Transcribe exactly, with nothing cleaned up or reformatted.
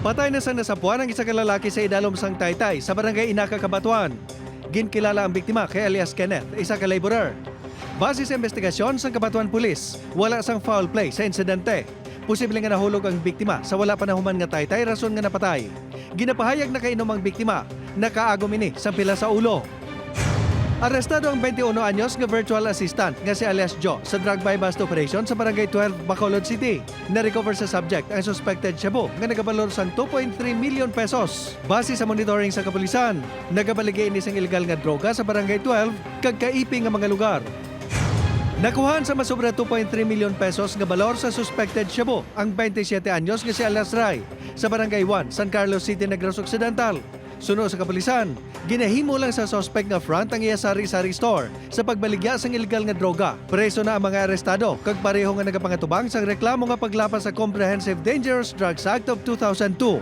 Patay na sang nasapuan ang isa ka lalaki sa idalom sang Taytay sa Barangay Inaca, Cabatuan. Ginkilala ang biktima kay alias Kenneth, isa ka laborer. Base sa investigasyon sang Cabatuan Police, wala sang foul play sa insidente. Posible nga nahulog ang biktima sa wala pa nahuman nga taytay, rason nga napatay. Ginapahayag nakainom ang biktima, nakaagom ini sang pila sa ulo. Arestado ang twenty-one anyos nga virtual assistant nga si alias Joe sa drug buy-bust operation sa Barangay twelve, Bacolod City. Na-recover sa subject ang suspected shabu nga nagabalor sang two point three million pesos. Base sa monitoring sa kapulisan, nagabaligi ini sang illegal nga droga sa Barangay twelve kag kaipi nga mga lugar. Nakuhaan sa masobra two point three million pesos nga balor sa suspected shabu ang twenty-siyete anyos nga si alias Ray sa Barangay one, San Carlos City, Negros Occidental. Suno sa kapulisan, ginahimo lang sa suspect nga front ang iya sari-sari store sa pagbaligya sang illegal nga droga. Preso na ang mga arestado kag pareho nga nagapangatubang sang reklamo nga paglapas sa Comprehensive Dangerous Drugs Act of two thousand two.